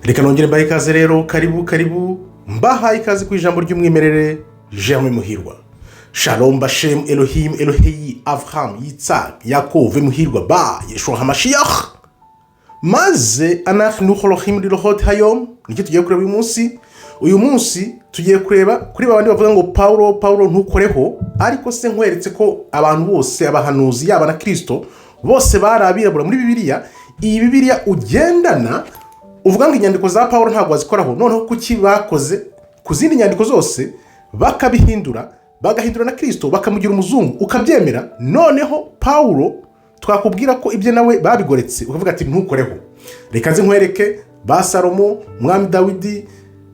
Reka nongere mbahe ikaze rero, karibu karibu, mbahaye ikaze ku ijambo ry'umwimerere, Jeremy Muhirwa. Shalom Bashem Elohim Eloheyi Avraham Yitzhak Yaakov Muhirwa ba Yeshua HaMashiach. Maze anachnu holochim lirohot hayom, nicyo tugiye kureba uyu munsi. Uyu munsi tugiye kureba kuri babandi bavuga ngo Paulo Paulo ntukoreho, ariko se nkweretse ko abantu bose abahanuzi yaba na Kristo bose bari abirabura muri Bibiliya. Iyi Bibiliya ugendana uvuga ngo inyandiko za Paulo ntabwo wazikoraho, noneho kuki bakoze ku zindi nyandiko zose bakabihindura, bagahindura na Kristo bakamugira umuzungu ukabyemera? Noneho Paulo twakubwira ko ibyo nawe babigoretse ukavuga ati ntukoreho. Reka nze nkwereke ba Salomo, umwami Dawidi,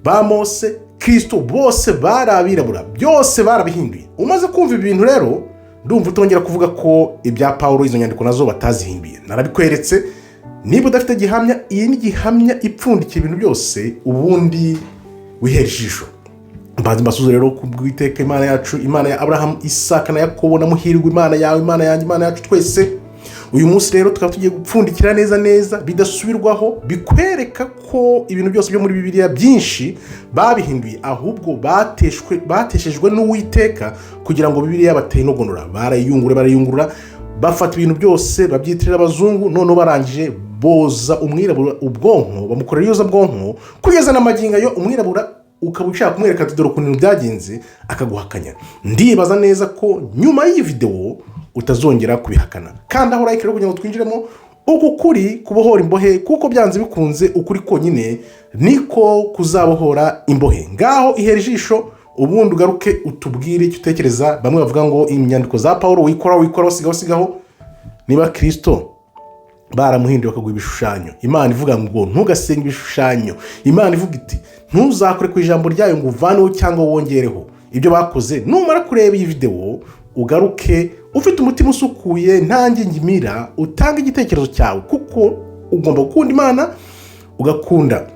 ba Mose, Kristo, bose bari abirabura, byose barabihinduye. Umaze kumva ibi bintu rero, ndumva utongera kuvuga ko ibya Paulo izo nyandiko nazo batazihinduye. Narabikweretse. Niba udafite gihamya, iyi ni gihamya ipfundikiye ibintu byose, ubundi wihera ijisho. Mbanze mbasuze rero ku bw'Uwiteka Imana yacu, Imana ya Aburahamu, Isaka na Yakobo na Muhirwa, Imana yawe, Imana yanjye, Imana yacu twese. Uyu munsi rero tukaba tugiye gupfundikira neza neza bidasubirwaho, bikwereka ko ibintu byose byo muri Bibiliya byinshi babihinduye, ahubwo bateshejwe n'Uwiteka kugira ngo Bibiliya batayinogonora. Barayiyungura, barayiyungurura, bafata ibintu byose babyitirira abazungu, noneho barangije boza umwirabura ubwonko, bamukorera iyozabwonko kugeza na magingo ayo. Umwirabura ukaba ushaka kumwereka ati dore ukuntu ibintu byagenze, akaguhakanya. Ndibaza neza ko nyuma y'iyi videwo utazongera kubihakana. Kandi aho like rero kugira ngo twinjiremo uku kuri kubohora imbohe, kuko byanze bikunze ukuri konyine niko kuzabohora imbohe. Ngaho ihera ijisho, ubundi ugaruke utubwire icyo utekereza. Bamwe bavuga ngo inyandiko za Paulo wikoraho, wikoraho, sigaho, sigaho. Niba Kristo baramuhinduye bakaguha ibishushanyo, Imana ivuga ngo ntugasenge ibishushanyo, Imana ivuga iti ntuzakore ku ijambo ryayo ngo uvaneho cyangwa wongereho, ibyo bakoze. Numara kureba iyi videwo ugaruke ufite umutima usukuye, nta ngingimira, utange igitekerezo cyawe, kuko ugomba gukunda Imana, ugakunda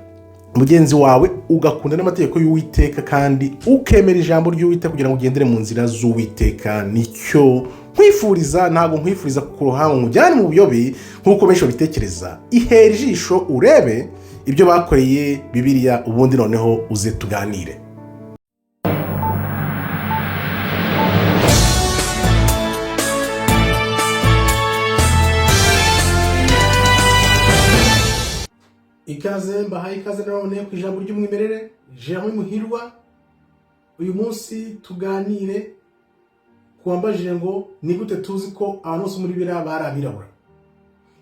mugenzi wawe, ugakunda n'amategeko y'Uwiteka, kandi ukemera ijambo ry'Uwiteka kugira ngo ugendere mu nzira z'Uwiteka. Nicyo nkwifuriza, ntabwo nkwifuriza kukuroha ngo nkujyane mu buyobe nk'uko benshi babitekereza. Ihera ijisho urebe ibyo bakoreye Bibiliya, ubundi noneho uze tuganire. Ikaze, mbahaye ikaze nanone ku ijambo ry'umwimerere, Jeremy Muhirwa. Uyu munsi tuganire ku wambajije ngo ni gute tuzi ko abantu bose muri Bibiliya bari abirabura.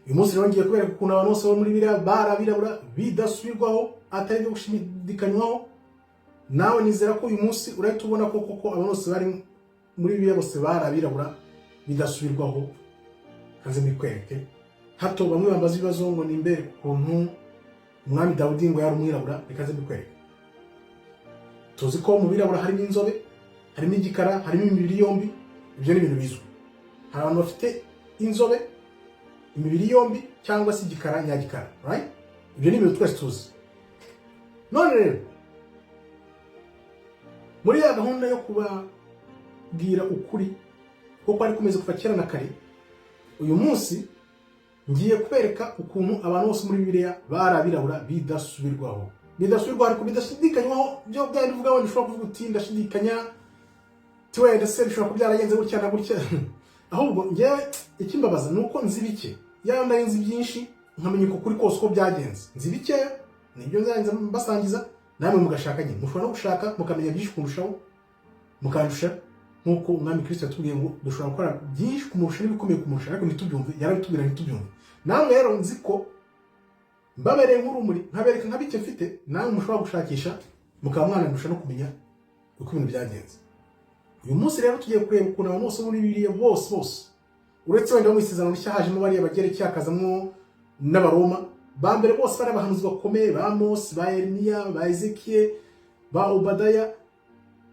Uyu munsi rero ngiye kubereka ukuntu abantu bose bo muri Bibiliya bari abirabura bidasubirwaho, atari ibyo gushidikanywaho. Nawe nizera ko uyu munsi urahita ubona ko koko abantu bose bari muri Bibiliya bose bari abirabura bidasubirwaho. Kaze mbikwereke. Hato bamwe bambaza ibibazo ngo nimbere ukuntu umwami Dawidi ngo yari umwirabura. Reka nze mbikwereke. Tuzi ko mu birabura harimo inzobe, harimo igikara, harimo imibiri yombi. Ibyo ni ibintu bizwi. Hari abantu bafite inzobe, imibiri yombi, cyangwa se igikara nyagikara, right? Ibyo ni ibintu twese tuzi. None rero muri ya gahunda yo kubabwira ukuri kuko kwari kumeze kuva kera na kare, uyu munsi ngiye kubereka ukuntu abantu bose muri Bibiliya bari abirabura bidasubirwaho, bidasubirwaho ariko bidashidikanywaho. Byo byari bivuga wenda ushobora kuvuga uti ndashidikanya, ti wenda se bishobora kuba byaragenze gutya na gutya. Ahubwo ngewe ikimbabaza ni uko nzi bike, yaba nari nzi byinshi nkamenya uko kuri kose uko byagenze. Nzi bikeya, nibyo nzagenza mbasangiza, namwe mugashaka nyine, mushobora no gushaka mukamenya byinshi kurushaho, mukandusha, nk'uko umwami Kristo yatubwiye ngo dushobora gukora byinshi kumurusha n'ibikomeye kumurusha, ariko ntitubyumve. Yarabitubwira ntitubyumve. Namwe rero nzi ko mbabereye nk'urumuri, nkabereka nka bike mfite, namwe mushobora gushakisha mukaba mwanandusha no kumenya uko ibintu byagenze. Uyu munsi rero tugiye kureba ukuntu abantu bose muri Bibiliya bose bose, uretse wenda mu Isezerano Rishya hajemo bariya Bagereki, hakazamo n'Abaroma, ba mbere bose bari abahanuzi bakomeye, ba Mose, ba Yeremiya, ba Ezekiel, ba Obadaya,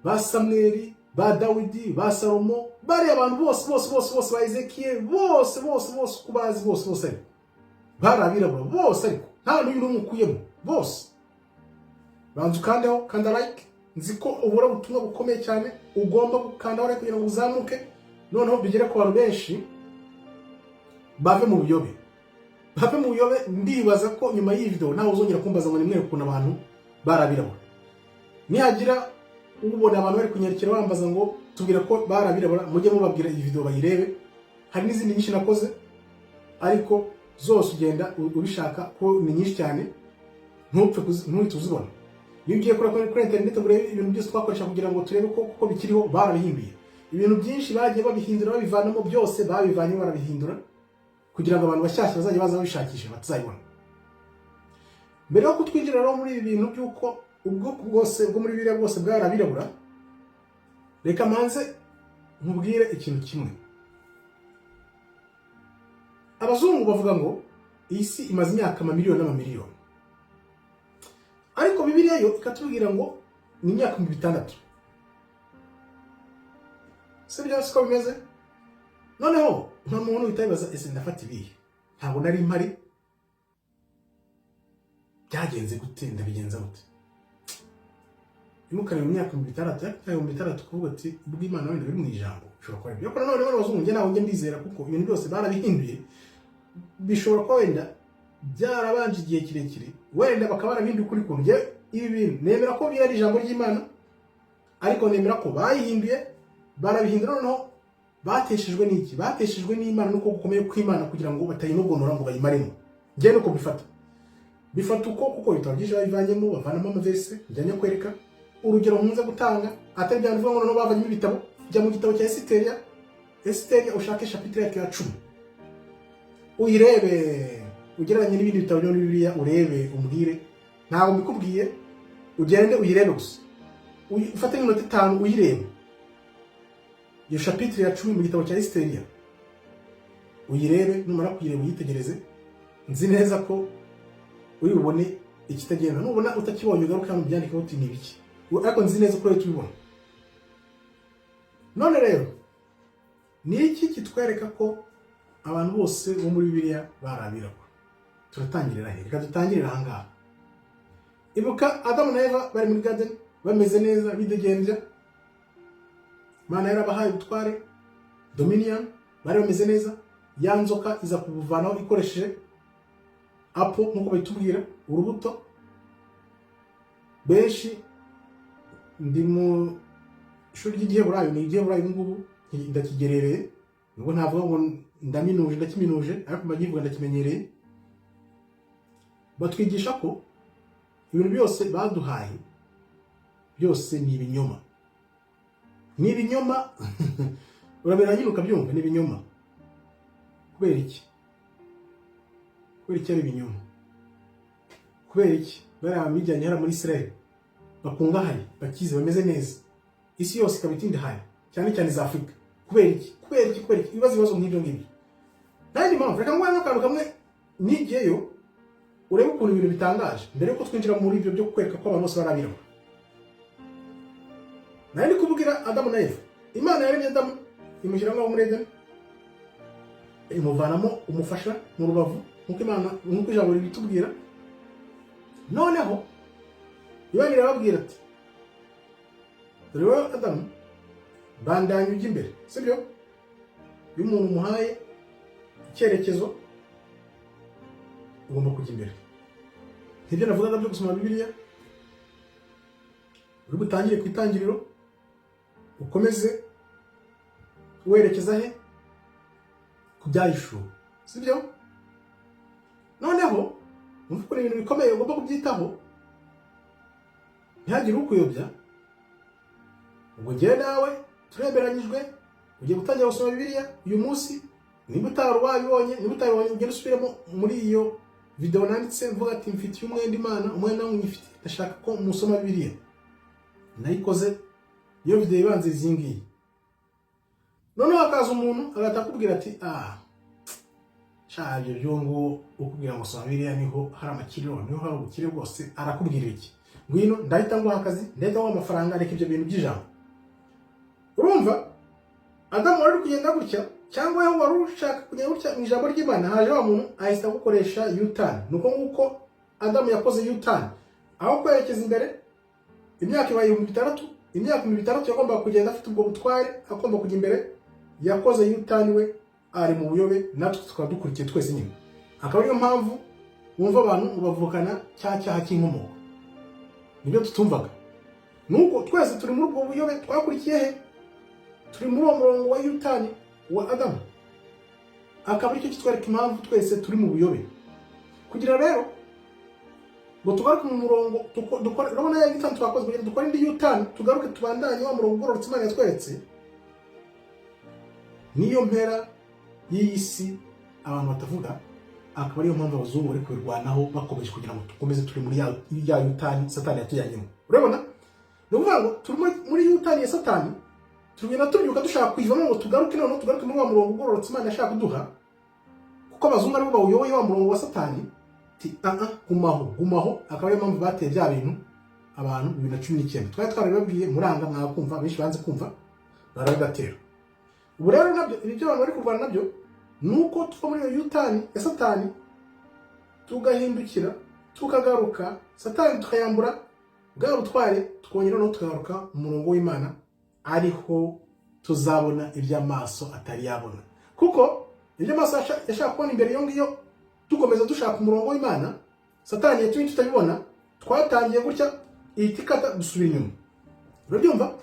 ba Samweli, ba Dawidi, ba Salomo, bariya abantu bose bose bose bose, ba Ezekiel, bose bose bose uko bazi bose bose, ariko bari abirabura bose, ariko nta n'uyu n'umwe ukuyemo bose. Banza ukandeho, kanda like. Nzi ko ubura ubutumwa bukomeye cyane, ugomba gukandaho like kugira ngo uzamuke, noneho bigere ku bantu benshi bave mu buyobe. Bave mu buyobe. Ndibaza ko nyuma y'iyi video ntawe uzongera kumbaza ngo nimwe ukuntu abantu barabirabura. Nihagira ubona abantu bari kunyarukira bambaza ngo tubwira ko barabirabura, mujye mubabwira iyi video bayirebe. Hari n'izindi nyinshi nakoze, ariko zose ugenda ubishaka ko ni nyinshi cyane, ntupfe ntuhite uzibona. Iyo ugiye kuri interineti ngo urebe ibintu byose twakoresha kugira ngo turebe ko kuko bikiriho, barabihinduye. Ibintu byinshi bagiye babihindura, babivanamo byose, babivanye barabihindura kugira ngo abantu bashyashya bazajya baza babishakisha batazayibona. Mbere yo kutwinjira rero muri ibi bintu by'uko ubwoko bwose bwo muri Bibiliya bwose bwarabirabura, reka manze nkubwire ikintu kimwe. Abazungu bavuga ngo iyi si imaze imyaka amamiliyoni n'amamiliyoni, ariko Bibiliya yo ikatubwira ngo ni imyaka 6000. Si byo? Siko bimeze? Noneho nta muntu uhita wibaza: ese ndafata ibihe? Ntabwo nari mpari, byagenze gute? Ndabigenza gute? Ntimukarebe imyaka 6000, ariko 6000 kuvuga ati ubwo Imana wenda biri mu ijambo bishobora kuba aribyo. Ariko nanone bano bazungu njye ntabwo njya mbizera, kuko ibintu byose barabihinduye. Bishobora kuba wenda byarabanje igihe kirekire, wenda bakaba barabihinduye ukuri kuntu. Njye ibi bintu nemera ko biri ari ijambo ry'Imana, ariko nemera ko bayihinduye, barabihindura. Noneho bateshejwe n'iki? Bateshejwe n'Imana, nuko gukomeye kw'Imana kugira ngo batayinogonora ngo bayimaremo. Njye nuko bifata, bifata uko, kuko ibitabo byinshi babivanyemo, bavanamo amaverse. Njya kwereka urugero nkunze gutanga, atari bya bivuga ngo noneho bavanyemo ibitabo. Jya mu gitabo cya Esiteria, Esiteria, ushake chapitre yacyo ya 10, uyirebe, ugereranye n'ibindi bitabo byo muri Bibiliya, urebe, umbwire. Ntabwo mbikubwiye, ugende uyirebe gusa. Ufate nk'iminota 5 uyirebe iyo chapitre ya 10 mu gitabo cya Esiteria, uyirebe. Numara kuyireba uyitegereze, nzi neza ko uri bubone ikitagenda. Nubona utakibonye, ugaruke hano ubyandikeho uti ni ibiki, ariko nzi neza ko uri tubibona. None rero ni iki kitwereka ko abantu bose bo muri Bibiliya bari abirabura? Turatangirira he? Reka dutangirire aha ngaha. Ibuka Adamu na Eva bari muri garden, bameze neza, bidegembya. Imana yarabahaye ubutware, dominion, bari bameze neza. Ya nzoka iza kubuvanaho ikoresheje apple, nk'uko babitubwira, urubuto. Benshi, ndi mu ishuri ry'Igiheburayo, ni Igiheburayo ubu ngubu ndakigerereye, nubwo ntavuga ngo ndaminuje, ndakiminuje, ariko mba nkivuga, ndakimenyereye. Batwigisha ko ibintu byose baduhaye byose ni ibinyoma, ni ibinyoma. Urabera nyine ukabyumva, ni ibinyoma. Kubera iki? Kubera iki ari ibinyoma? Kubera iki bariya bijyanye hariya muri Israel bakungahaye, bakize, bameze neza, isi yose ikaba itindahaye, cyane cyane za Afurika? Kubera iki? Kubera iki? Kubera iki? Ibibazo nk'ibyo ngibyo, nta yindi mpamvu. Reka nguhe n'akantu kamwe nigiyeyo, urebe ukuntu ibintu bitangaje, mbere yuko twinjira muri ibyo byo kwereka ko abantu bose bari abirabura. Nari ndi kubwira Adamu na Eva. Imana yaremye Adamu, imushyira ngaho muri Edeni, imuvanamo umufasha mu rubavu, nk'uko Imana, nk'uko ijambo ribitubwira. Noneho Imana irababwira ati: dore wowe Adamu, bandanya ujya imbere. Sibyo? Iyo umuntu umuhaye icyerekezo, ugomba kujya imbere. Nk'ibyo navugaga byo gusoma Bibiliya, uri butangire ku itangiriro, ukomeze werekeza he? Ku Byahishuwe. Sibyo? Noneho wumva ukuntu ibintu bikomeye, ugomba kubyitaho, ntihagire ukuyobya. Ubwo njyewe nawe turemeranyijwe, ugiye gutangira gusoma Bibiliya uyu munsi. Niba utari wabibonye, niba utabibonye, ugende usubiremo muri iyo video nanditse mvuga ati mfitiye umwenda Imana, umwenda nyifitiye, ndashaka ko musoma Bibiliya. Nayikoze iyo video ibanziriza iyi ngiyi. Noneho hakaza umuntu agahita akubwira ati: ah sha, ibyo byo ngo ukubwira ngo soma Bibiliya niho hari amakiriro, niho hari ubukire bwose, arakubwira iki? Ngwino ndahita nguha akazi, ndahita nguha amafaranga, reka ibyo bintu by'ijambo. Urumva Adamu wari uri kugenda gutya, cyangwa we wari ushaka kugenda gutya mu ijambo ry'Imana, haje wa muntu ahita agukoresha U-turn. Ni uko nguko Adamu yakoze U-turn, aho kwerekeza imbere. Imyaka ibaye 6000. Imyaka 6000 yagombaga kugenda afite ubwo butware, agomba kujya imbere, yakoze U-turn. We ari mu buyobe, natwe tukaba dukurikiye twese nyine. Akaba ariyo mpamvu wumva abantu ngo bavukana cya cyaha cy'inkomoko. Nibyo tutumvaga, nuko twese turi muri ubwo buyobe. Twakurikiye he? Turi muri uwo murongo wa U-turn wa Adamu. Akaba aricyo kitwereka impamvu twese turi mu buyobe. Kugira rero ngo tugaruke mu murongo dukore, urabona ya U-turn twakoze, kugira dukore indi U-turn, tugaruke tubandanye wa murongo ugororotse Imana yatweretse. Niyo mpera y'iyi si abantu batavuga. Akaba ariyo mpamvu abazungu bari kubirwanaho bakomeje, kugira ngo dukomeze turi muri ya U-turn Satani yatujyanyemo. Urabona, ni ukuvuga ngo turi muri U-turn ya Satani, tugenda tubyuka dushaka kuyivamo ngo tugaruke, noneho tugaruke muri wa murongo ugororotse Imana yashaka kuduha, kuko abazungu aribo bawuyoboye, wa murongo wa Satani. Ti aa, gumaho, gumaho. Akaba ariyo mpamvu bateye bya bintu abantu 2019. Twari twarabibabwiye, muranga mwakumva, benshi banze kumva, barabibatera. Ubu rero nabyo, ibi byo abantu bari kurwana nabyo, ni uko tuva muri iyo U-turn ya Satani, tugahindukira, tukagaruka, Satani tukayambura bwa butware, tukongera noneho tukagaruka mu murongo w'Imana, ariho tuzabona ibyo amaso atari yabona. Kuko ibyo amaso yashaka kubona imbere iyo ngiyo, dukomeza dushaka umurongo w'Imana, Satani yatumye tutabibona. Twatangiye gutya, ihita ikata, dusubira inyuma. Urabyumva?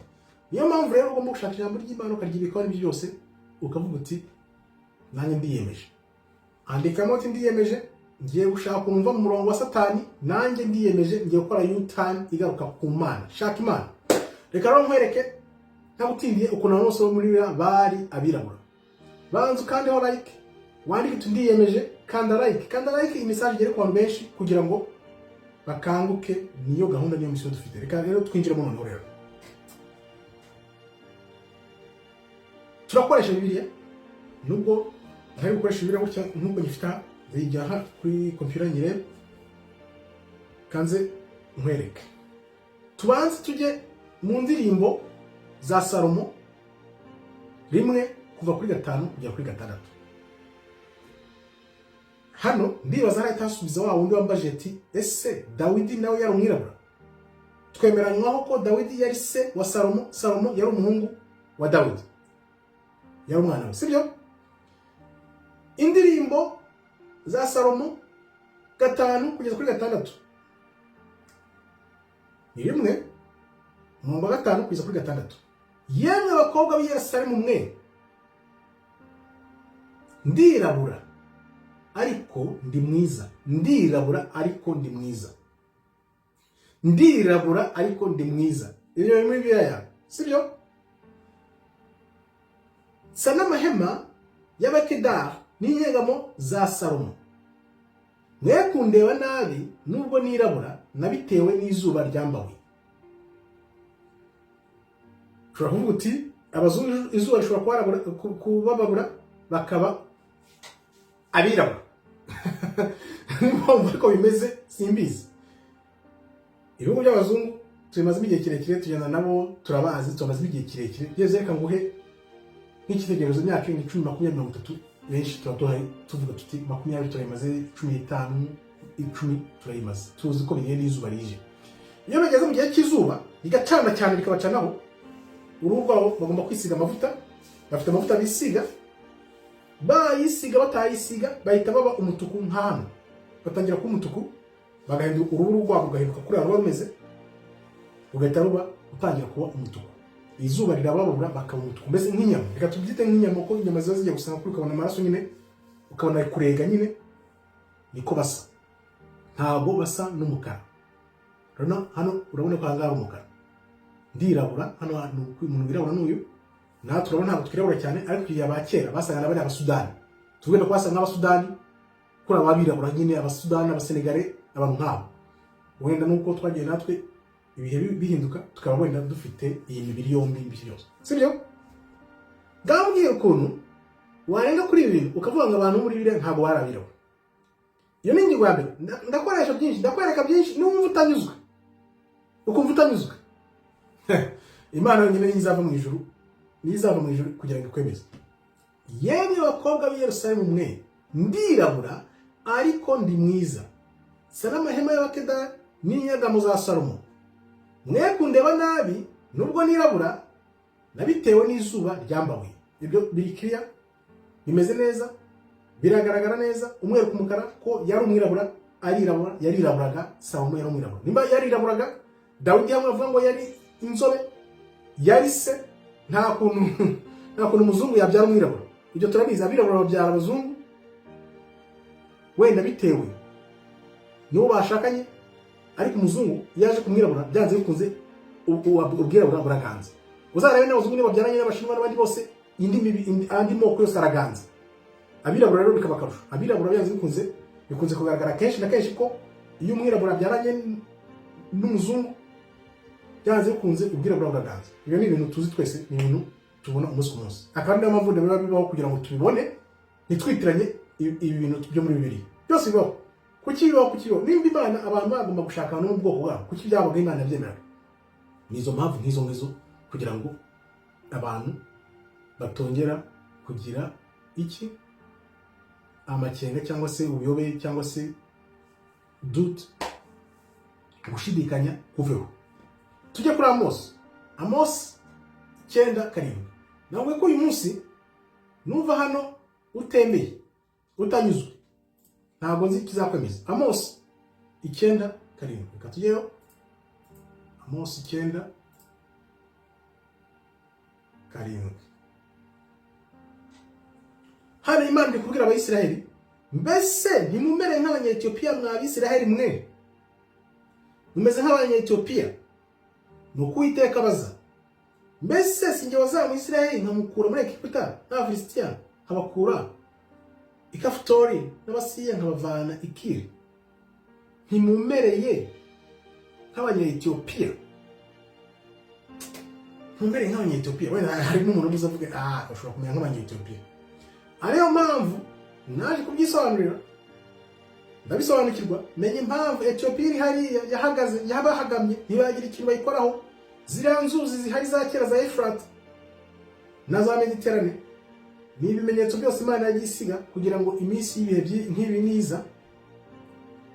Niyo mpamvu rero ugomba gushaka ijambo ry'Imana, ukaryibikaho n'ibyo byose, ukavuga uti: "Nanjye ndiyemeje." Andikamo uti: "Ndiyemeje, ngiye gushaka ukuntu mva mu murongo wa Satani. Nanjye ndiyemeje, ngiye gukora U-turn igaruka ku Mana." Shaka Imana. Reka rero nkwereke ntagutindiye ukuntu abantu bose bo muri Bibiliya bari abirabura. Banza ukandeho like, wandike uti: "Ndiyemeje." Kanda like, kanda like, iyi message igere ku bantu benshi kugira ngo bakanguke. Niyo gahunda, niyo mission dufite. Reka rero twinjiremo noneho. Rero turakoresha Bibiliya. Nubwo ntari gukoresha Bibiliya gutya nubwo nyifite aha, nzijya aha kuri computer nyirebe, kanze nkwereke. Tubanze tujye mu Ndirimbo za Salomo 1, kuva kuri 5 kugera kuri 6. Hano ndibaza harahita hasubiza wa wundi wambaje ati: "Ese Dawidi nawe yari umwirabura?" Twemeranywaho ko Dawidi yari se wa Salomo. Salomo yari umuhungu wa Dawidi, yari umwana we, sibyo? Indirimbo za Salomo 5 kugeza kuri 6, ni 1, umurongo wa 5 kugeza kuri 6. Yemwe abakobwa b'i Yerusalemu mwe, ndirabura ariko ndi mwiza, ndirabura ariko ndi mwiza, ndirabura ariko ndi mwiza. Ibyo biri muri Bibiliya yawe, sibyo? Sa n'amahema y'Abakedari n'inyegamo za Salomo. Mwe kundeba nabi nubwo nirabura, nabitewe n'izuba ryambawe. Ushobora kuvuga uti: "Abazungu izuba rishobora kubababura bakaba abirabura." Niba wumva ko bimeze, simbizi. Ibihugu by'abazungu tubimazemo igihe kirekire, tugenda nabo, turabazi, tubamazemo igihe kirekire. Byeze, reka nguhe nk'icyitegererezo, imyaka 10, 20, 30, benshi tuba duhari tuvuga tuti 20 turayimaze, 15, 10 turayimaze. Tuzi ko bigenda n'izuba rije. Iyo bageze mu gihe cy'izuba rigacana cyane, rikabacanaho, uruhu rwabo bagomba kwisiga amavuta. Bafite amavuta bisiga. Bayisiga, batayisiga, bahita baba umutuku. Nka hano batangira kuba umutuku, bagahinduka, uruhu rwabo rugahinduka kuriya ruba rumeze, rugahita ruba utangira kuba umutuku. Izuba rirababura, bakaba umutuku, mbese nk'inyama. Reka tubyite nk'inyama, kuko inyama ziba zigiye gusa kuri, ukabona amaraso nyine, ukabona ari kurega nyine. Niko basa, ntabwo basa n'umukara. Urabona hano, urabona ko ahangaha ari umukara. Ndirabura hano hantu, umuntu wirabura n'uyu. Natwe urabona ntabwo twirabura cyane, ariko igihe aba kera basaga na bariya Abasudani, tuvuge ko basa nk'Abasudani, kuri aba birabura nyine, Abasudani, Abasenegale, abantu nk'abo. Wenda nuko twagiye natwe ibihe bihinduka, tukaba wenda dufite iyi mibiri yombi imibiri yose, sibyo? Ngambwiye ukuntu warenga kuri ibi bintu ukavuga ngo abantu muri Bibiliya ntabwo bari abirabura. Iyo ni ingingo ya mbere. Ndakoresha byinshi, ndakwereka byinshi. Niwumva utanyuzwe, ukumva utanyuzwe, Imana yonyine niyo izava mu ijuru, niyo izava mu ijuru kugira ngo ikwemeze. Yemwe bakobwa b'i Yerusalemu mwe, ndirabura ariko ndi mwiza, sa n'amahema y'Abakedari n'inyegamo za Salomo. Mwe kundeba nabi nubwo nirabura, nabitewe n'izuba ryambawe. Ibyo biri clear, bimeze neza. Biragaragara neza umweru ku mukara ko yari umwirabura, arirabura, yariraburaga. Salomo yari umwirabura. Nimba yariraburaga, Dawidi hamwe avuga ngo yari inzobe, yari se. Nta kuntu umuzungu yabyara umwirabura, ibyo turabizi. Abirabura babyara abazungu, wenda bitewe n'uwo bashakanye, ariko umuzungu iyo aje ku mwirabura, byanze bikunze ubwirabura buraganza. Uzarebe n'abazungu niba babyaranye n'Abashinwa n'abandi bose, indi andi moko yose araganza. Abirabura rero bikaba akarusho. Abirabura byanze bikunze, bikunze kugaragara kenshi na kenshi ko iyo umwirabura abyaranye n'umuzungu, byanze bikunze ubwirabura buraganza. Ibyo ni ibintu tuzi twese, ni ibintu tubona umunsi ku munsi. Akaba ari nayo mpamvu biba bibaho kugira ngo tubibone, ntitwitiranye ibi bintu byo muri Bibiliya. Byose bibaho. Kuki bibaho? Kuki bibaho? Nimba Imana abantu bagomba gushaka abantu bo mu bwoko bwabo, kuki byabaga Imana yabyemeraga? Ni izo mpamvu nk'izo ngizo, kugira ngo abantu batongera kugira iki? Amakenga cyangwa se ubuyobe cyangwa se doute, gushidikanya kuveho. Tujye kuri Amosi, Amosi 9:7. Navuga ko uyu munsi nuva hano utemeye, utanyuzwe, ntabwo nzi ikizakwemeza. Amosi 9:7, reka tujyeyo. Amosi 9:7. Hano Imana iri kubwira Abayisiraheli: "Mbese ntimumere nk'Abanyetiyopiya, mwa Bisiraheli mwe? Mumeze nk'Abanyetiyopiya," ni uko Uwiteka abaza. "Mbese si njye wazamuye Isiraheli nkamukura muri Egiputa, n'Abafilisitiya nkabakura i Kafutori, n'Abasiriya nkabavana i Kiri? Ntimumereye nk'Abanyetiyopiya? Ntimumereye nk'Abanyetiyopiya?" Wenda hari n'umuntu uza avuga: "Ah, bashobora kumera nk'Abanyetiyopiya." Ariyo mpamvu naje kubyisobanurira, ndabisobanukirwa, menya impamvu Etiyopiya iri hariya yahagaze, yabahagamye, ntibagira ikintu bayikoraho. Ziriya nzuzi zihari za kera za Efurati na za Mediterane ni ibimenyetso byose Imana yagiye isiga kugira ngo iminsi y'ibihe nk'ibi niza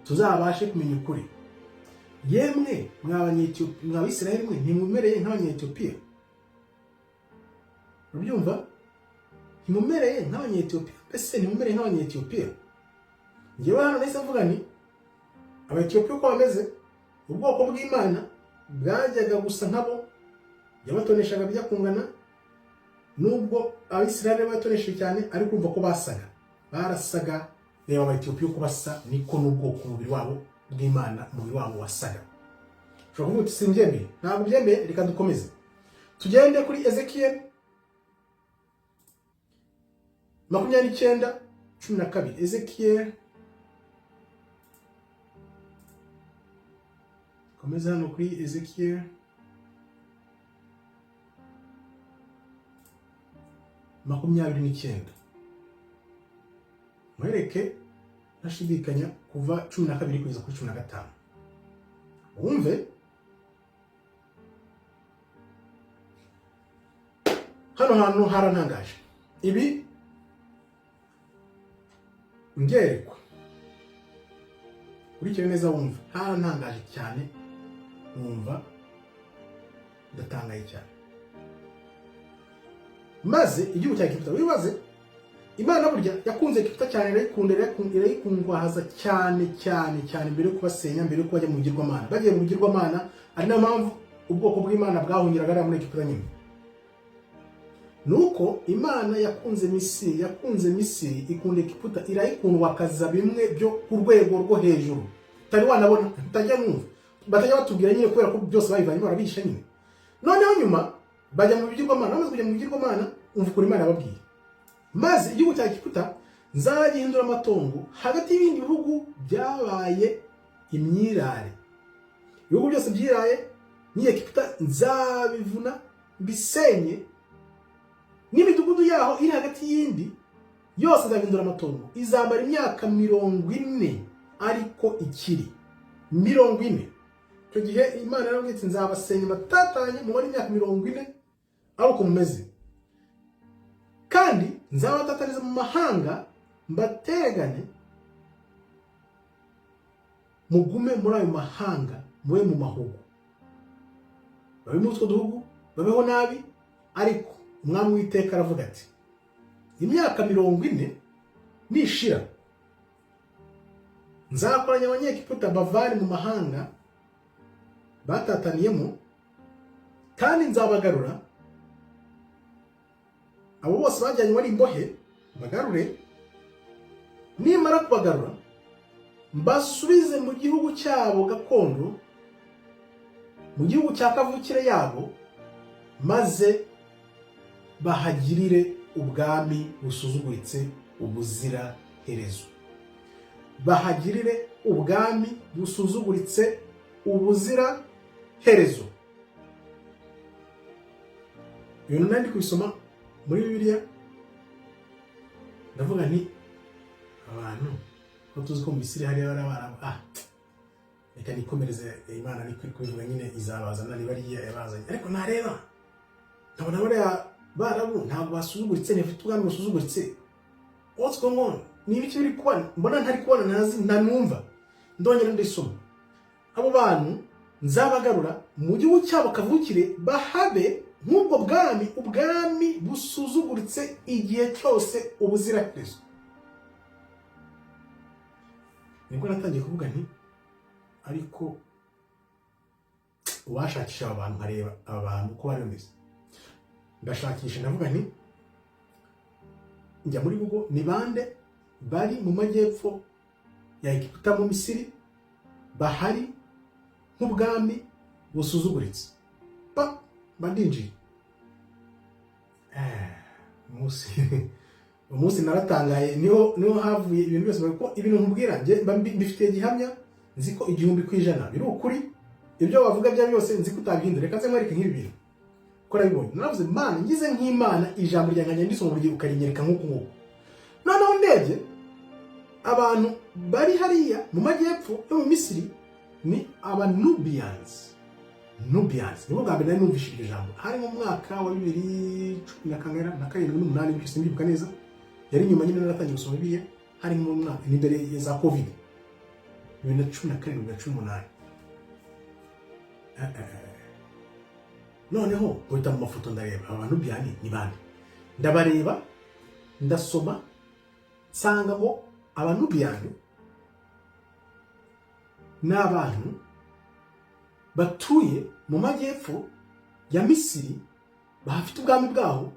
tuzabashe kumenya ukuri. "Yemwe mwa Abisirayeli mwe, ntimumereye nk'Abanyetiyopiya?" Urabyumva? Ntimumereye nk'Abanyetiyopiya? Mbese ntimumereye nk'Abanyetiyopiya? Ngewe hano nahise mvuga ni Abanyetiyopiya uko bameze, ubwoko bw'Imana bwajyaga gusa nkabo, yabatoneshaga bijya kungana, nubwo Abisirayeli batonesheje cyane, ariko urumva ko basaga, barasaga. Reba Abanyetiyopiya uko basa, niko n'ubwoko, umubiri wabo bw'Imana, umubiri wabo wasaga. Ushobora kuvuga uti: "Simbyemeye." Ntabwo byemeye. Reka dukomeze tugende kuri Ezekiyeli 29:12. Ezekiyeli, komeza hano kuri Ezekiyeli 29, mwereke ntashidikanya, kuva 12 kugeza kuri 15, wumve. Hano hantu harantangaje, ibi ngerekwa. Urikire neza wumva, harantangaje cyane, numva ndatangaye cyane. Maze igihugu cya Egiputa, wibaze, Imana burya yakunze Egiputa cyane, irayikunda, irayikundwahaza cyane cyane cyane, mbere yo kubasenya, mbere yo bajya mu bigirwamana. Bagiye mu bigirwamana, ari nayo mpamvu ubwoko bw'Imana bwahungiraga hariya muri Egiputa nyine. Nuko Imana yakunze Misiri, yakunze Misiri, ikunda Egiputa, irayikundwakaza bimwe byo ku rwego rwo hejuru utari wanabona, utajya numva, batajya batubwira nyine, kubera ko byose babivanyemo, barabihisha nyine. Noneho nyuma bajya mu bigirwamana. Bamaze kujya mu bigirwamana, umva ukuntu Imana yababwiye: "Maze igihugu cya Egiputa nzagihindura amatongo hagati y'ibindi bihugu byabaye imyirare. Ibihugu byose byiraye n'iyi Egiputa nzabivuna mbisenye, n'imidugudu yaho iri hagati y'indi yose nzabihindura amatongo. Izamara imyaka 40 ariko ikiri 40." Icyo gihe Imana yarababwiye iti: "Nzabasenya mbatatanye, mumare imyaka 40 ari uko mumeze, kandi nzabatataniza mu mahanga, mbategane, mugume muri ayo mahanga, mube mu mahugu, babe muri utwo duhugu, babeho nabi." Ariko Umwami w'Iteka aravuga ati: "Imyaka 40 Nishira, nzakoranya Abanyegiputa bavane mu mahanga batataniyemo, kandi nzabagarura abo bose bajyanywe ari imbohe, bagarure. Nimara kubagarura, mbasubize mu gihugu cyabo gakondo, mu gihugu cya kavukire yabo, maze bahagirire ubwami busuzuguritse ubuzira herezo." Bahagirire ubwami busuzuguritse ubuzira herezo. Ibintu nari ndi kubisoma muri Bibiliya, ndavuga nti: "Abantu ko tuzi ko mu Misiri hariya bari Abarabu, ah, reka nikomereze, Imana niko iri kubivuga nyine, izabazana niba ariyo yabazanye." Ariko nareba nkabona bariya Barabu ntabwo basuzuguritse, ntibafite ubwami busuzuguritse. What's going on? Ni ibiki biri kuba mbona ntari kubona, ntazi, ntanumva? Ndongera ndisoma: "Abo bantu nzabagarura mu gihugu cyabo kavukire, bahabe nk'ubwo bwami, ubwami busuzuguritse igihe cyose, ubuziraherezo." Nibwo natangiye kuvuga nti: "Ariko uwashakisha aba bantu, nkareba aba bantu uko bari bameze." Ndashakisha, ndavuga nti, njya muri Google: ni bande bari mu majyepfo ya Egiputa, mu Misiri, bahari nk'ubwami busuzuguritse? Pa, mba ndinjiye. Umunsi naratangaye, niho havuye ibintu byose, kuko ibintu nkubwira njye mba mbifitiye gihamya, nzi ko 1000% biri ukuri. Ibyo bavuga bya byose nzi ko utabihindura. Reka nze nkwereke nk'ibi bintu ko nabibonye. Naravuze: "Mana, ngize nk'Imana, ijambo ryanjye ndisoma buri gihe ukarinyereka nk'uku nguku." Noneho ndebye abantu bari hariya mu majyepfo yo mu Misiri, ni Abanubians. Nubians nibwo bwa mbere nari numvise iryo jambo, hari mu mwaka wa 2017 n'umunani bityo, simbibuka neza. Yari nyuma nyine naratangiye gusoma Bibiliya, hari mu mwaka ni imbere ya za Covid, 2017, 2018. Noneho nkubita mu mafoto, ndareba aba Banubiyani ni bande. Ndabareba, ndasoma, nsanga ngo Abanubiyani ni abantu batuye mu majyepfo ya Misiri, bahafite ubwami bwaho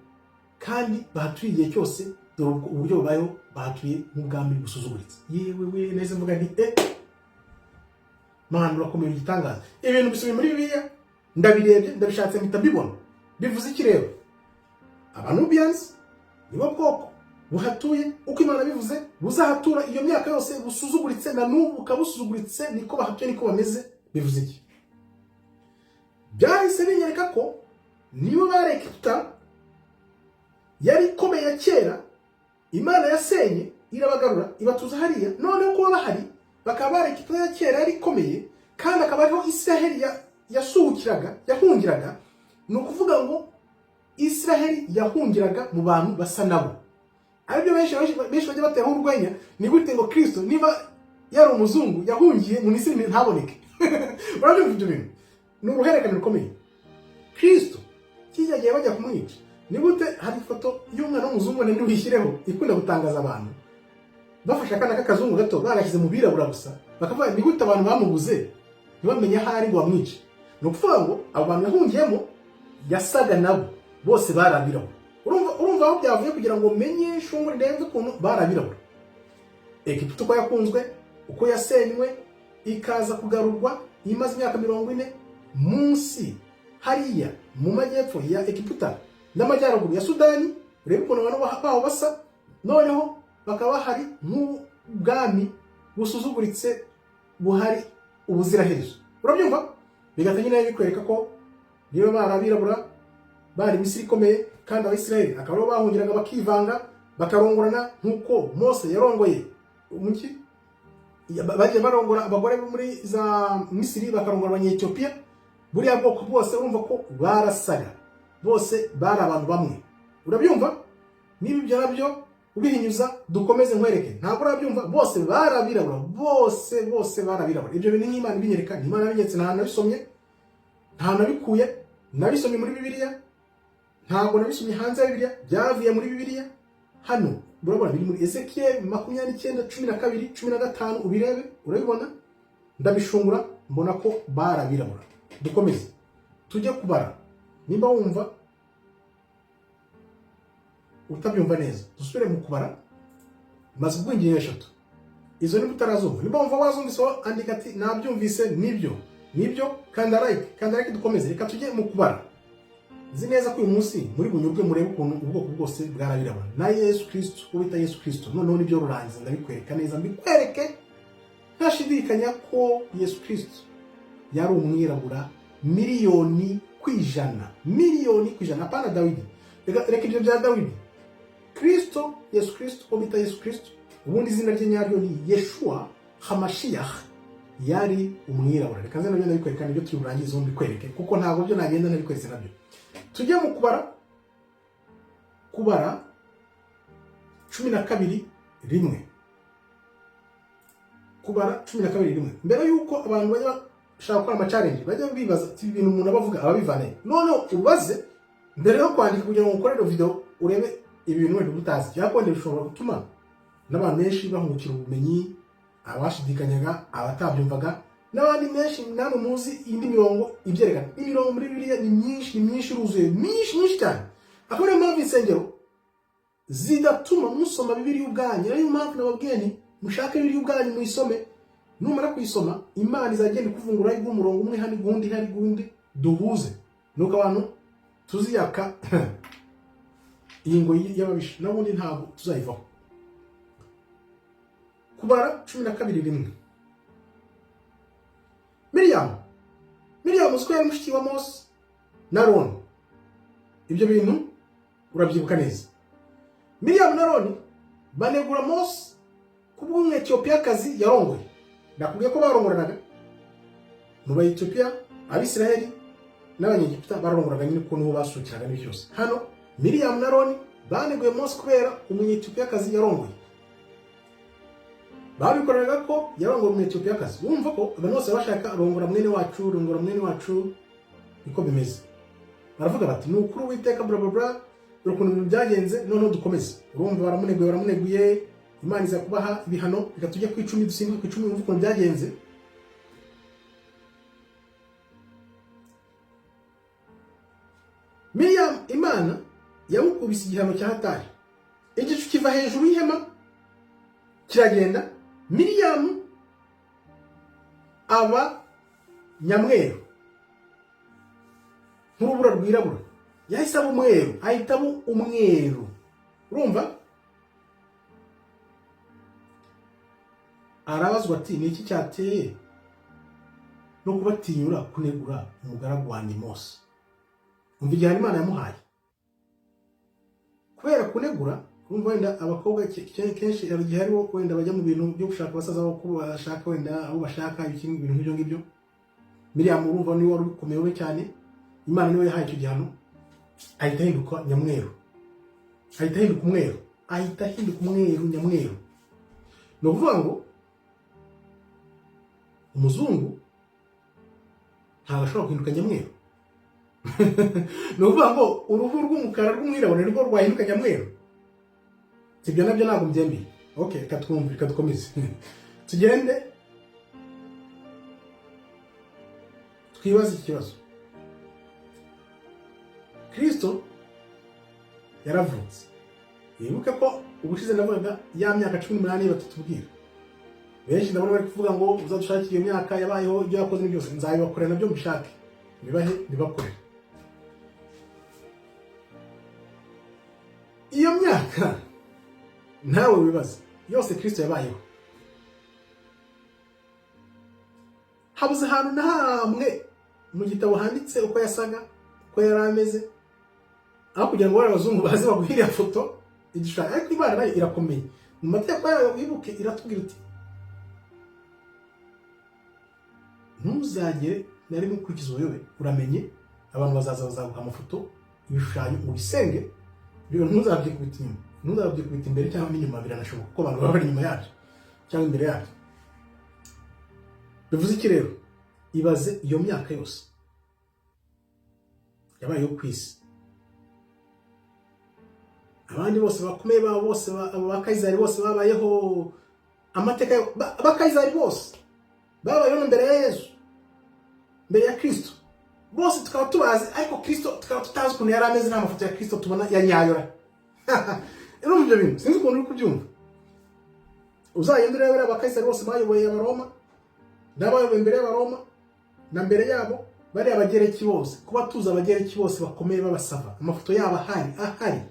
kandi bahatuye igihe cyose. Dore uburyo bubayeho, bahatuye nk'ubwami busuzuguritse. Yewe we, nahise mvuga nti: "Eh, Mana, urakomeye, igitangaza." Ibintu bisubiye muri Bibiliya, ndabirebye, ndabishatse, mpita mbibona. Bivuze iki rero? Abanubians nibo bwoko buhatuye uko Imana bivuze buzahatura iyo myaka yose, busuzuguritse, na n'ubu bukaba busuzuguritse. Niko bahatuye, niko bameze. Bivuze iki? Byahise binyereka ko nibo bari Egiputa yari ikomeye ya kera, Imana yasenye, irabagarura, ibatuza hariya. Noneho kuba bahari, bakaba bari Egiputa ya kera yari ikomeye, kandi akaba ariho Israheli yasuhukiraga, yahungiraga. Ni ukuvuga ngo Israheli yahungiraga mu bantu basa nabo, aribyo benshi bajya bateraho urwenya: ni gute ngo Kristo, niba yari umuzungu, yahungiye mu Misiri ntaboneke? Urabyumva, ibyo bintu ni uruhererekane rukomeye. Kristo kijya gihe bajya kumwica, ni gute? Hari ifoto y'umwana w'umuzungu wenda ntibishyireho, ikunda gutangaza abantu. Bafashe akana k'akazungu gato, bagashyize mu birabura gusa, bakavuga: "Ni gute abantu bamubuze, ntibamenye aho ari ngo bamwice?" Ni ukuvuga ngo abo bantu yahungiyemo yasaga nabo, bose bari abirabura. Urumva aho byavuye kugira ngo menye shungure, ndebe ukuntu bari abirabura. Egiputa uko yakunzwe, uko yasenywe, ikaza kugarurwa imaze imyaka 40, munsi hariya mu majyepfo ya Egiputa n'amajyaruguru ya Sudani, urebe ukuntu abantu baho basa. Noneho bakaba bahari nk'ubwami busuzuguritse, buhari ubuziraherezo. Urabyumva, bigahita nyine bikwereka ko niba bari abirabura, bari Misiri ikomeye, kandi Abayisiraheli akaba aribo bahungiraga, bakivanga, bakarongorana nk'uko Mose yarongoye umuki. Bagiye barongora abagore bo muri za Misiri, bakarongora Abanyetiyopiya. Buriya bwoko bwose urumva ko barasaga, bose bari abantu bamwe. Urabyumva? Niba ibyo nabyo ubihinyuza, dukomeze nkwereke. Ntabwo urabyumva? Bose bari abirabura, bose bose bari abirabura. Ibyo bintu nk'Imana ibinyereka, ni Imana yabinyeretse, nta nabisomye, nta nabikuye. Nabisomye muri Bibiliya, ntabwo nabisomye hanze ya Bibiliya, byavuye muri Bibiliya hano. Urabona biri muri Ezekiyeli 29:12, 15, ubirebe, urabibona. Ndabishungura, mbona ko barabirabura. Dukomeze tujye kubara. Nimba wumva utabyumva neza, dusubire mu Kubara. Maze kuguha ingingo eshatu. Izo niba utarazumva, nimba wumva wazumvise, wowe andika ati: "Nabyumvise, nibyo, nibyo." Kanda like, kanda like, dukomeze. Reka tujye mu Kubara. Nzi neza ko uyu munsi muri bunyurwe, murebe ukuntu ubwoko bwose bwarabirabura na Yesu Kristo, uwo bita Yesu Kristo. Noneho nibyo rurangiza, ndabikwereka neza, mbikwereke ntashidikanya ko Yesu Kristo yari umwirabura 1,000,000%, 1,000,000%. Apana Dawidi, reka ibyo bya Dawidi. Kristo, Yesu Kristo, uwo bita Yesu Kristo, ubundi izina rye nyaryo ni Yeshua Hamashiyah, yari umwirabura. Reka nze nabyo ndabikwereka, nibyo turi burangize, mbikwereke, kuko ntabwo byo nagenda nabikweretse nabyo. Tujye mu Kubara, Kubara 12:1, Kubara 12:1. Mbere y'uko abantu bajya bashaka gukora ama challenge, bajya bibaza ati: "Ibintu umuntu aba avuga ababivane." Noneho ubaze mbere yo kwandika kugira ngo ukorere video, urebe ibintu wenda uba utazi, cyangwa wenda bishobora gutuma n'abantu benshi bahungukira ubumenyi, abashidikanyaga, abatabyumvaga, n'abandi benshi. Namwe muzi indi mirongo ibyerekana. Imirongo muri Bibiliya ni myinshi, ni myinshi, iruzuye, myinshi, myinshi cyane. Akaba ariyo mpamvu insengero zidatuma musoma Bibiliya ubwanyu. Niyo mpamvu nababwiye nti: "Mushake Bibiliya ubwanyu muyisome." Numara kuyisoma, Imana izagenda ikuvungura, iguha umurongo umwe hano, igundi hari, igundi duhuze. Nuko abantu tuziyaka iyi ngoyi y'ababisha, n'ubundi ntabwo tuzayivaho. Kubara 12:1. Miriyamu, Miriyamu uziko yari mushiki wa Mose na Aroni. Ibyo bintu urabyibuka neza. Miriyamu na Aroni banegura Mose kubw'Umwetiyopiyakazi yarongoye. Ndakubwiye ko barongoranaga mu Bayetiyopiya. Abisiraheli n'Abanyegiputa bararongoranaga nyine, kuko nibo basukiraga n'ibyo byose. Hano Miriyamu na Aroni baneguye Mose kubera Umunyetiyopiyakazi yarongoye. Babikoreraga ko yarongoye Umunyetiyopiyakazi. Wumva ko abantu bose bashaka rongora mwene wacu, rongora mwene wacu, niko bimeze. Baravuga bati: "Ni ukuri Uwiteka, bla bla bla." Dore ukuntu ibintu byagenze. Noneho dukomeze. Urumva baramuneguye, baramuneguye, Imana iza kubaha ibihano. Reka tujye ku 10, dusimbuke ku 10, wumve ukuntu byagenze. Miriam, Imana yamukubise igihano cya hatari. Igicu kiva hejuru y'ihema kiragenda, Miriam aba nyamweru nk'urubura rwirabura. Yahise aba umweru, ahita aba umweru. Urumva arabazwa ati: "Ni iki cyateye no kubatinyura kunegura umugaragu wanjye Mose?" Umva igihano Imana yamuhaye kubera kunegura. Urumva wenda abakobwa kenshi hari igihe hariho wenda bajya mu bintu byo gushaka abasaza babo, ko bashaka wenda abo bashaka, ibintu nk'ibyo ngibyo. Miriam urumva niwe wari ukomewe cyane, Imana niwe yahaye icyo gihano, ahita ahinduka nyamweru, ahita ahinduka umweru, ahita ahinduka umweru nyamweru. Ni ukuvuga ngo umuzungu ntabwo ashobora guhinduka nyamweru. Ni ukuvuga ngo uruhu rw'umukara rw'umwirabura nirwo rwahinduka nyamweru. Ibyo nabyo ntabwo mbyemeye. Ok, reka twumve, reka dukomeze tugende twibaze iki kibazo. Kristo yaravutse. Wibuke ko ubushize navugaga ya myaka 18 batatubwira. Benshi ndabona bari kuvuga ngo: "Uzadushakire iyo myaka yabayeho, ibyo yakoze." Ni byose nzabibakorera nabyo, mbishake, bibahe, bibakorere. Iyo myaka nawe wibaze yose Kristo yabayeho, habuze ahantu na hamwe mu gitabo handitse uko yasaga, uko yari ameze, aho kugira ngo bariya abazungu baze baguhe iriya foto, igishushanyo. Ariko Imana nayo irakomeye mu mategeko yayo. Wibuke iratubwira uti: "Ntuzagere na rimwe ukurikiza ubuyobe." Uramenye abantu bazaza bazaguha amafoto, ibishushanyo, ubisenge. Ibyo ntuzabyikubita inyuma, ntuzabyikubita imbere cyangwa n'inyuma. Biranashoboka kuko abantu baba bari inyuma yabyo cyangwa imbere yabyo. Bivuze iki rero? Ibaze iyo myaka yose yabayeho ku isi. Abandi bose bakomeye babo bose, ba Kayizari bose babayeho, amateka ba Kayizari bose babayeho mbere ya Yesu, mbere ya Kristo, bose tukaba tubazi, ariko Kristo tukaba tutazi ukuntu yari ameze. Nta mafoto ya Kristo tubona ya nyayo. Urumva ibyo bintu? Sinzi ukuntu uri kubyumva. Uzagenda urebe abakayisari bose bayoboye Abaroma n'abayoboye mbere y'Abaroma na mbere yabo, bariya Abagereki bose. Kuba tuzi Abagereki bose bakomeye babasava, amafoto yabo ahari ahari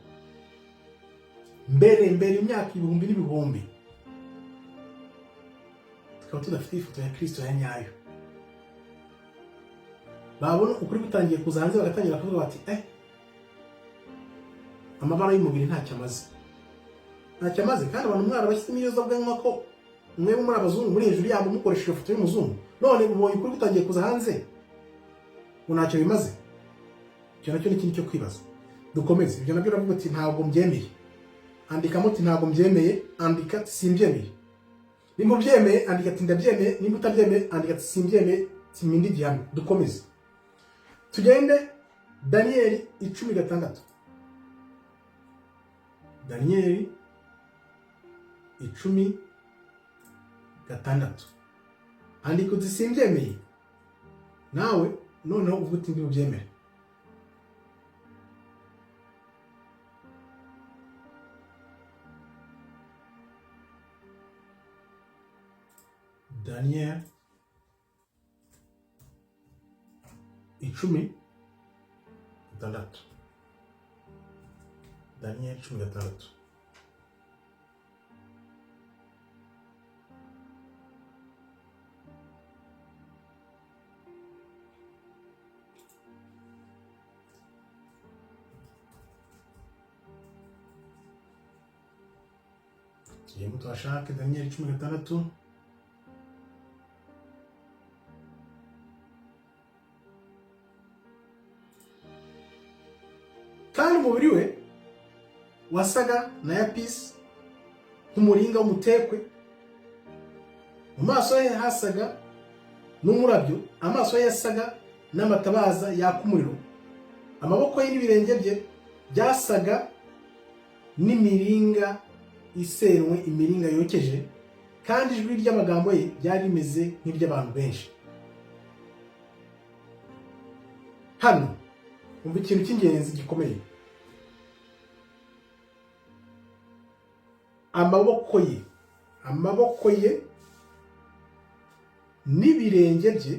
mbere mbere, imyaka ibihumbi n'ibihumbi, tukaba tudafite ifoto ya Kristo ya nyayo. Babona ukuri gutangiye kuza hanze, bagatangira kuvuga bati: "Amabara y'umubiri ntacyo amaze, ntacyo amaze." Kandi abantu mwarabashyizemo ibiyobyabwenge ko mwebwe muri abazungu, muri hejuru yabo, mukoresheje ifoto y'umuzungu. None mubonye ukuri gutangiye kuza hanze, ngo ntacyo bimaze. Icyo nacyo ni ikindi cyo kwibaza. Dukomeze. Ibyo nabyo uravuga uti: "Ntabwo mbyemeye." Andikamo uti: "Ntabwo mbyemeye." Andika ati: "Simbyemeye." Nimba ubyemeye, andika ati: "Ndabyemeye." Nimba utabyemeye, andika ati: "Simbyemeye, simindi gihamya." Dukomeze, tugende. Daniyeli 10:6. Daniyeli 10:6. Andika uti: "Simbyemeye." Nawe noneho uvuga uti: "Ndibubyemere." Daniyeli 10:6. Daniyeli 10:6. Tugiyemo tuhashake. Daniyeli 10:6. Kandi umubiri we wasaga na yapisi, nk'umuringa w'umutekwe. Mu maso he hasaga n'umurabyo, amaso ye yasaga n'amatabaza yaka umuriro. Amaboko ye n'ibirenge bye byasaga n'imiringa isenwe, imiringa yokeje, kandi ijwi ry'amagambo ye ryari rimeze nk'iry'abantu benshi. Hano umva ikintu cy'ingenzi gikomeye: amaboko ye, amaboko ye n'ibirenge bye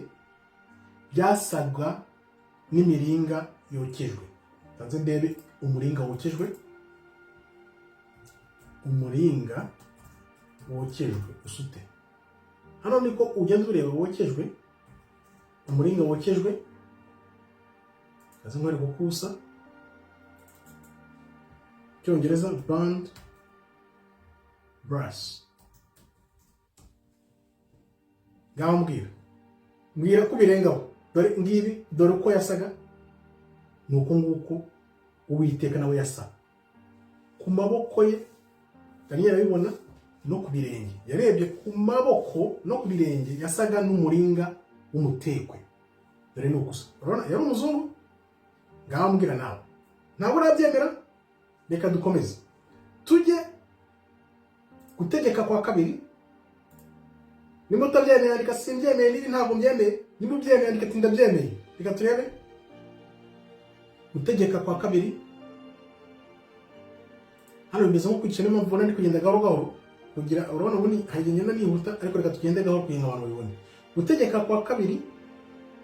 byasaga n'imiringa yokejwe. Nze ndebe umuringa wokejwe. Umuringa wokejwe usute hano, niko ugenda ureba wokejwe. Umuringa wokejwe, kazi nkwereka uko usa. Cyongereza burned brass. Ngaho mbwira, mbwira ko ubirengaho. Dore ngibi, dore uko yasaga. Ni uko nguko Uwiteka nawe yasa. Ku maboko ye Daniel arabibona, no ku birenge. Yarebye ku maboko no ku birenge, yasaga n'umuringa w'umutekwe. Dore ni ugusa. Urabona yari umuzungu? Ngaho mbwira nawe. Ntabwo urabyemera? Reka dukomeze, tujye Gutegeka kwa Kabiri. Nimba utabyemeye, andika: "Simbyemeye niba ntabwo mbyemeye." Nimba ubyemeye, andika ati: "Ndabyemeye." Reka turebe Gutegeka kwa Kabiri. Hano bimeze nko kwica, niyo mpamvu ubona ndi kugenda gahoro gahoro kugira urabona. Ubundi hari igihe ngenda nihuta, ariko reka tugende gahoro kugira ngo abantu babibone. Gutegeka kwa Kabiri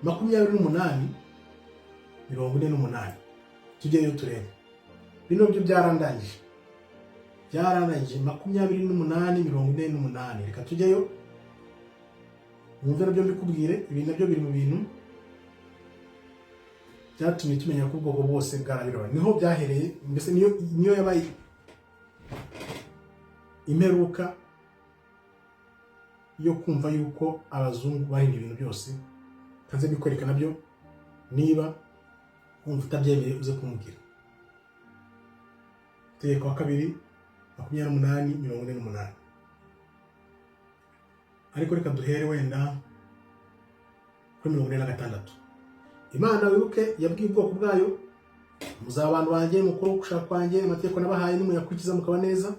28:48. Tujyeyo turebe. Bino byo byarandangije, byararangije. 28:48. Reka tujyeyo wumve nabyo mbikubwire. Ibi nabyo biri mu bintu byatumye tumenya ko ubwoko bwose bwarabirabura. Niho byahereye mbese, niyo yabaye imperuka yo kumva yuko abazungu bahinduye ibintu byose. Kanze bikwereka nabyo. Niba wumva utabyemeye, uze kumbwira. Tegeko wa kabiri 28:48. Ariko reka duhere wenda kuri 46. Imana, wibuke, yabwiye ubwoko bwayo Muzaba abantu banjye, mukuru gushaka kwanjye, amategeko nabahaye nimuyakurikiza mukaba neza,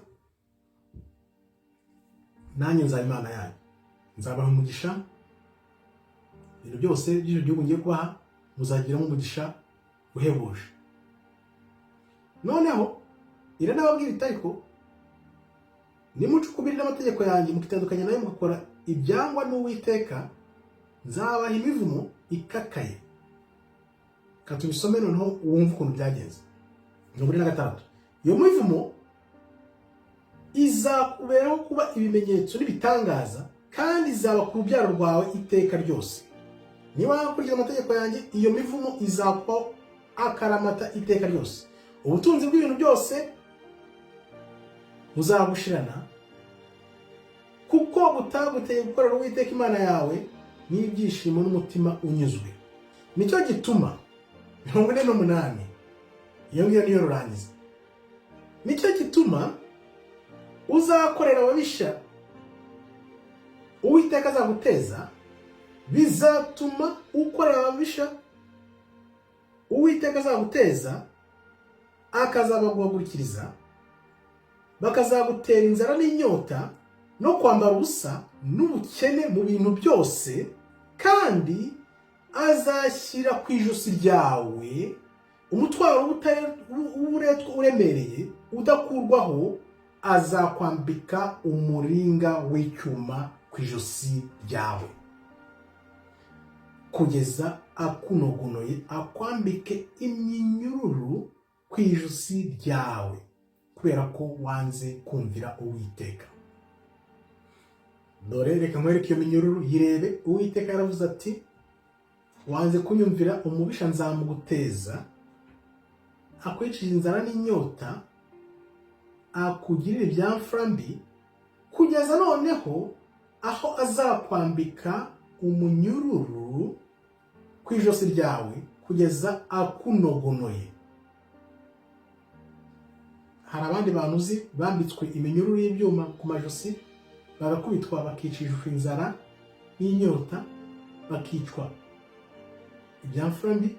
nanjye nzaba Imana yanyu, nzabaha umugisha. Ibintu byose by'icyo gihugu ngiye kubaha muzagiramo umugisha uhebuje. Noneho iranababwira iti: "Ariko nimuca ukubiri n'amategeko yanjye, mukitandukanya nayo, mugakora ibyangwa n'Uwiteka, nzabaha imivumo ikakaye." Reka tubisome noneho wumve ukuntu byagenze. 46: "Iyo mivumo izakuberaho kuba ibimenyetso n'ibitangaza, kandi izaba ku rubyaro rwawe iteka ryose. Niba wakurikiza amategeko yanjye, iyo mivumo izakubaho akaramata iteka ryose. Ubutunzi bw'ibintu byose buzagushirana, kuko butaguteye gukorera Uwiteka Imana yawe n'ibyishimo n'umutima unyuzwe. Nicyo gituma." 48, iyo ngiyo niyo rurangiza. "Nicyo gituma uzakorera ababisha Uwiteka azaguteza. Bizatuma ukorera ababisha Uwiteka azaguteza, akazabaguhagurukiriza, bakazagutera inzara n'inyota no kwambara ubusa n'ubukene mu bintu byose, kandi azashyira ku ijosi ryawe umutwaro w'uburetwa uremereye udakurwaho, azakwambika umuringa w'icyuma ku ijosi ryawe kugeza akunogonoye, akwambike iminyururu ku ijosi ryawe, kubera ko wanze kumvira Uwiteka." Dore reka nkwereke iyo minyururu, yirebe. Uwiteka yaravuze ati: "Wanze kunyumvira, umubisha nzamuguteza, akwicira inzara n'inyota, akugirira ibyamfura mbi, kugeza noneho aho azakwambika umunyururu ku ijosi ryawe kugeza akunogonoye." Hari abandi bantu uzi bambitswe iminyururu y'ibyuma ku majosi, bagakubitwa, bakicishwa inzara n'inyota, bakicwa ibyamfura mbi,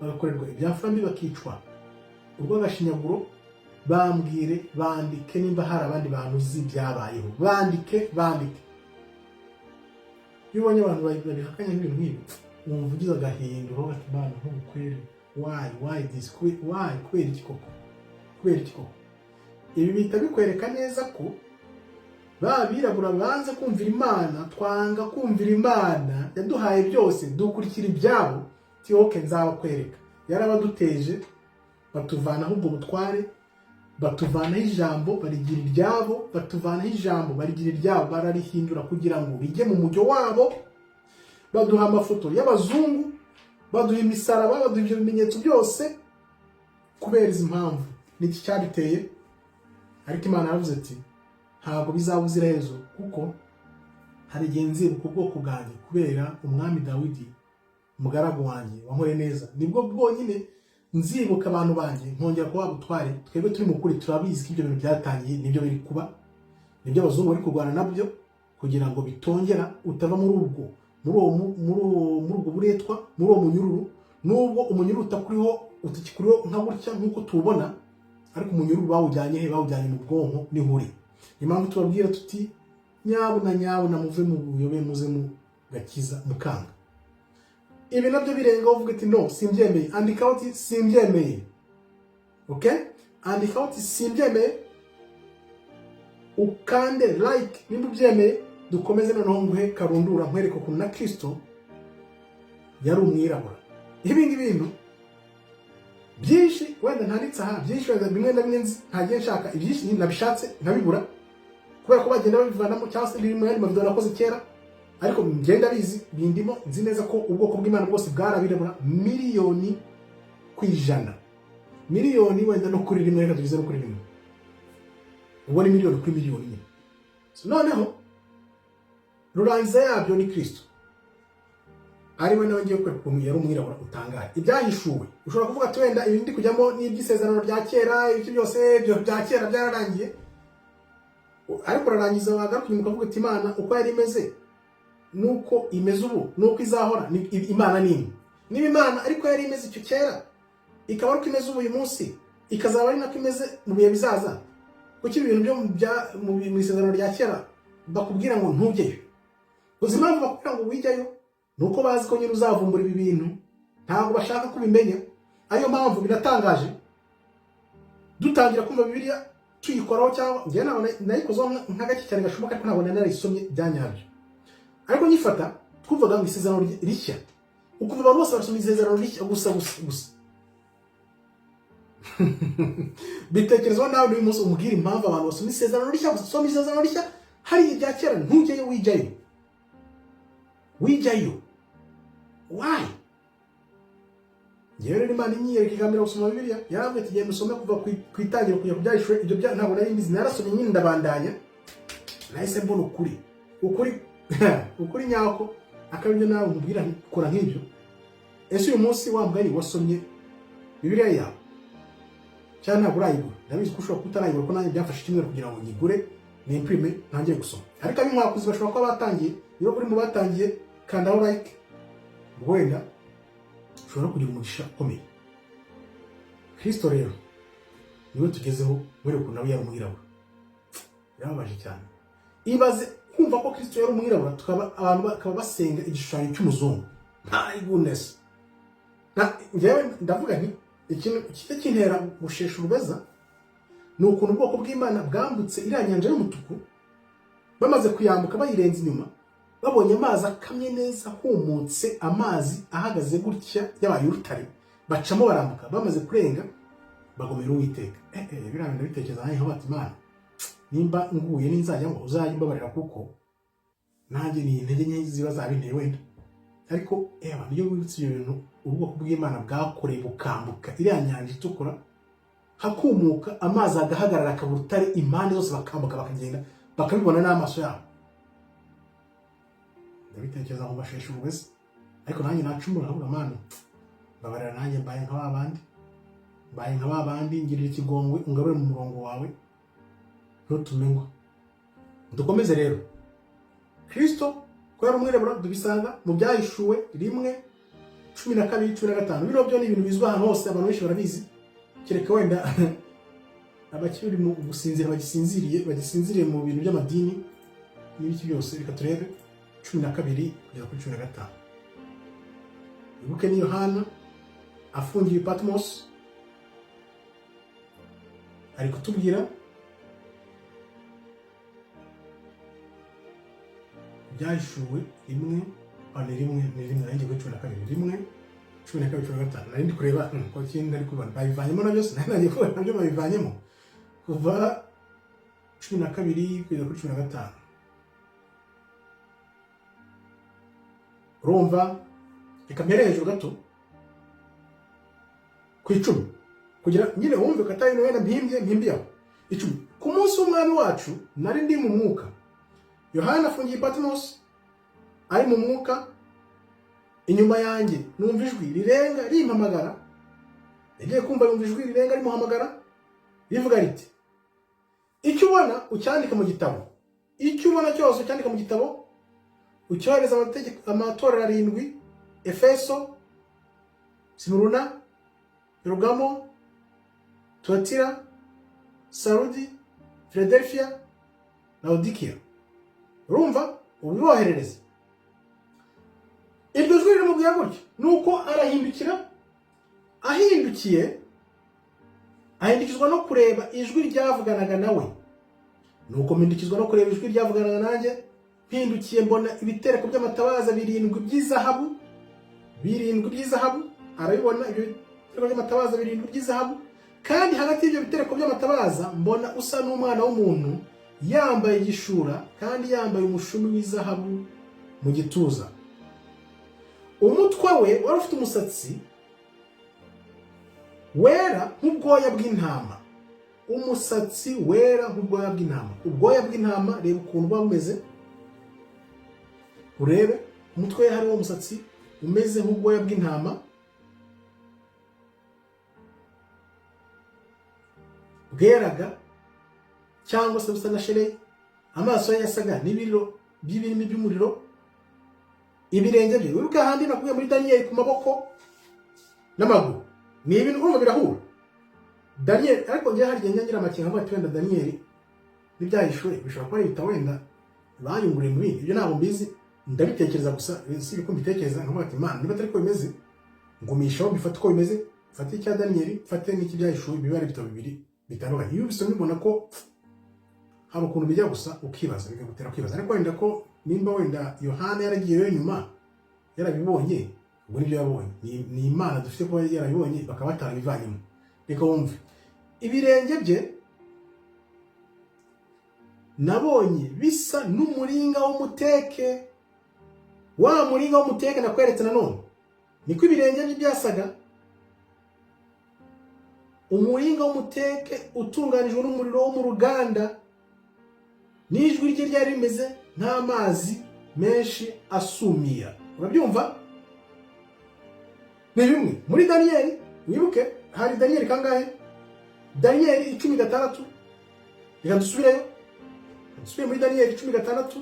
bagakorerwa ibyamfura mbi, bakicwa urw'agashinyaguro? Bambwire, bandike nimba hari abandi bantu uzi byabayeho. Bandike, bandike. Iyo ubonye abantu babihakanya nk'ibintu nk'ibi, wumva ugize agahinda, uravuga ati: "Imana, nk'ubukwere, why, why this? Why? Kubera iki koko? Kubera iki koko?" Ibi bihita bikwereka neza ko ba birabura banze kumvira Imana. Twanga kumvira Imana yaduhaye byose, dukurikira ibyabo. Tiyoke nzabakwereka. Yarabaduteje, batuvanaho ubwo butware, batuvanaho ijambo barigira iryabo, batuvanaho ijambo barigira iryabo, bararihindura kugira ngo rijye mu mujyo wabo. Baduha amafoto y'abazungu, baduha imisaraba, baduha ibyo bimenyetso byose. Kubera izi mpamvu, niki cyabiteye? Ariko Imana yaravuze ati: "Ntabwo bizaba ubuziraherezo, kuko hari igihe nzibuka ubwoko bwanjye kubera umwami Dawidi umugaragu wanjye wankoreye neza. Nibwo bwonyine nzibuka abantu banjye, nkongera kuba butware." Twebwe turi mu kuri turabizi ko ibyo bintu byatangiye, nibyo biri kuba, nibyo abazungu bari kurwana nabyo kugira ngo bitongera, utava muri ubwo muri uwo muri uwo muri ubwo buretwa, muri uwo munyururu. Nubwo umunyururu utakuriho, utakikuriho nka gutya nk'uko tuwubona, ariko umunyururu bawujyanye he? Bawujyanye mu bwonko, niho uri. Niyo mpamvu tubabwira tuti: "Nyabuna, nyabuna, muve mu buyobe, muze mu gakiza." Mukanga ibi nabyo birengaho, uvuga ati: "No, simbyemeye." Andikaho uti: "Simbyemeye." Okay, andikaho uti: "Simbyemeye." Ukande like nimba ubyemeye. Dukomeze noneho, nguhe karundura, nkwereke ukuntu na Kirisito yari umwirabura. Ibi ngibi bintu byinshi wenda ntanditse aha, byinshi wenda bimwe na bimwe nzi, ntagiye nshaka ibyinshi, nabishatse nkabibura kubera ko bagenda babivanamo, cyangwa se biri mu yandi mavideo nakoze kera. Ariko ngenda bizi, bindimo, nzi neza ko ubwoko bw'Imana bwose bwarabirabura 1,000,000%, miliyoni wenda no kuri rimwe, reka tugeze no kuri rimwe, ubwo ni miliyoni kuri miliyoni nyine. So, noneho rurangiza yabyo ni Kirisito, ari we nawe ngiye kwereka ukuntu yari umwirabura utangaye. Ibyahishuwe, ushobora kuvuga ati: "Wenda ibi ndi kujyamo ni iby'isezerano rya kera, ibyo byose ibyo bya kera byararangiye." Ariko urarangiza wagaruka inyuma ukavuga uti: "Imana uko yari imeze nuko imeze ubu, nuko izahora." Imana ni imwe. Niba Imana ariko yari imeze icyo kera, Ikaba ari uko imeze ubu uyu munsi, ikazaba ari nako imeze mu bihe bizaza. Kuki ibintu byo mu isezerano rya kera bakubwira ngo ntujyeyo? Uzi impamvu bakubwira ngo wijyayo? Ni uko bazi ko nyine uzavumbura ibi bintu, ntabwo bashaka kubimenya. Ariyo mpamvu biratangaje, dutangira kumva Bibiliya tuyikoraho, cyangwa njyewe ntabwo nayikozeho nka gake cyane gashoboka, ariko ntabwo nari narayisomye bya nyabyo. Ariko nyifata twumvaga ngo isezerano rishya, ukumva abantu bose barasoma isezerano rishya gusa gusa gusa. Bitekerezaho nawe n'uyu munsi, umubwire impamvu abantu basoma isezerano rishya gusa. Soma isezerano rishya, hari irya kera ntujyeyo, wijyayo, wijyayo. Why? Ngewe rero Imana inyiyereka ikambwira gusoma Bibiliya, yarambwiye ati: "Genda usome kuva ku itangiriro kujya ku Byahishuwe." Ibyo bya ntabwo nari mbizi, narasomye nyine ndabandanya, nahise mbona ukuri, ukuri, ukuri nyako. Akaba ibyo nawe nkubwira nti kora nk'ibyo. Ese uyu munsi wa mugani wasomye Bibiliya yawe cyangwa ntabwo urayigura? Ndabizi ko ushobora kuba utarayigura, ko nanjye byafashe icyumweru kugira ngo nyigure, nimpirime, ntangire gusoma. Ariko ab'inkwakuzi bashobora kuba batangiye. Niba uri mu batangiye, kandaho like, wenda ushobora kugira umugisha ukomeye. Kristo rero niwe tugezeho, muri ukuntu nawe yari umwirabura. Birababaje cyane. Ibaze kumva ko Kristo yari umwirabura, tukaba abantu bakaba basenga igishushanyo cy'umuzungu. My goodness! Njyewe ndavuga nti ikintu kijya kintera gushesha urubeza ni ukuntu ubwoko bw'Imana bwambutse iriya nyanja y'umutuku. Bamaze kuyambuka, bayirenza inyuma, babonye amazi akamye neza, humutse, amazi ahagaze gutya yabaye urutare, bacamo barambuka. Bamaze kurenga bagomera Uwiteka. Biriya bintu bitekereza nanjye bati: "Imana, nimba nguye ninzajya ngo uzajye umbabarira, kuko nanjye ni intege nke ziba zabinteye wenda." Ariko iyo wibutse ibyo bintu ubwoko bw'Imana bwakoreye, bukambuka iriya nyanja itukura, hakumuka amazi, agahagarara akaba urutare impande zose, bakambuka bakagenda bakabibona n'amaso yabo, ndabitekereza ngo basheshe ubugezi. Ariko nanjye nacumura nkavuga: "Mana, mbabarira, nanjye mbaye nka ba bandi, mbaye nka ba bandi, ngirira ikigongwe ungarure mu murongo wawe, ntutume ngwa." Dukomeze rero. Kristo ko yari umwirabura tubisanga mu Byahishuwe 1:12, 15. Bino byo ni ibintu bizwi ahantu hose, abantu benshi barabizi, kereka wenda abakiri mu gusinzira, bagisinziriye mu bintu by'amadini n'ibiki byose. Reka turebe 12 kugeza kuri 15. Wibuke ni Yohana afungiwe i Patmos, ari kutubwira Byahishuwe 1, ni 1, ni 1, nari ngiye kuri 12, 1:12, 15. Nari ndi kureba ko ikindi nari kubona babivanyemo na byose, nari nagiye kubona nabyo babivanyemo. Kuva 12 kugeza kuri 15. Urumva, reka mpere hejuru gato ku 10 kugira nyine wumve ko atari wenda mpimbye aho. 10: "Ku munsi w'Umwami wacu nari ndi mu mwuka." Yohana afungiye i Patmos, ari mu mwuka. "Inyuma yanjye numva ijwi rirenga rimpamagara." Yagiye kumva yumva ijwi rirenga rimuhamagara, rivuga riti: "Icyo ubona ucyandike mu gitabo, icyo ubona cyose ucyandike mu gitabo, ucyohereza amatorero arindwi: Efeso, Simuruna, Perugamo, Tuatira, Sarudi, Philadelphia, Laodikiya." Urumva, ubiboherereze. Iryo jwi rimubwira gutyo, nuko arahindukira. Ahindukiye, ahindukizwa no kureba ijwi ryavuganaga nawe. "Nuko mpindukizwa no kureba ijwi ryavuganaga nanjye. Mpindukiye mbona ibitereko by'amatabaza birindwi by'izahabu, birindwi by'izahabu." Arabibona ibyo bitereko by'amatabaza birindwi by'izahabu. "Kandi hagati y'ibyo bitereko by'amatabaza mbona usa n'umwana w'umuntu, yambaye igishura kandi yambaye umushumi w'izahabu mu gituza. Umutwe we wari ufite umusatsi wera nk'ubwoya bw'intama." Umusatsi wera nk'ubwoya bw'intama. Ubwoya bw'intama, reba ukuntu buba bumeze, urebe umutwe we hariho umusatsi umeze nk'ubwoya bw'intama bweraga cyangwa se busa na sheregi. Amaso ye yasaga n'ibiriro by'ibirimi by'umuriro. Ibirenge bye, wibuke ahandi nakubwiye muri Daniyeli ku maboko n'amaguru. Ni ibintu urumva birahura. Daniyeli, ariko njye hari igihe njya ngira amakenga mvuga ati wenda Daniyeli n'Ibyahishuwe bishobora kuba ari ibitabo wenda bayunguriye mu bindi. Ibyo ntabwo mbizi, ndabitekereza gusa, si uko mbitekereza nkavuga ati: "Imana, niba atari ko bimeze, ngumishaho, mbifate uko bimeze, mfate icya Daniyeli, mfate n'icy'Ibyahishuwe, biba ari ibitabo bibiri bitandukanye." Iyo ubisomye ubona ko hari ukuntu bijya gusa, ukibaza, bikagutera kwibaza. Ariko wenda ko nimba wenda Yohana yaragiyeyo nyuma yarabibonye, ubwo nibyo yabonye, ni Imana dufite kuba yarabibonye, bakaba batarabivanyemo. Reka wumve: ibirenge bye nabonye bisa n'umuringa w'umuteke. Wa muringa w'umuteke nakweretse nanone, niko ibirenge bye byasaga, umuringa w'umuteke utunganijwe n'umuriro wo mu ruganda. N'ijwi rye ryari rimeze nk'amazi menshi asumira. Urabyumva, ni bimwe muri Daniyeli. Wibuke hari Daniyeli kangahe? Daniyeli 10:6. Reka dusubireyo, dusubire muri Daniyeli 10:6,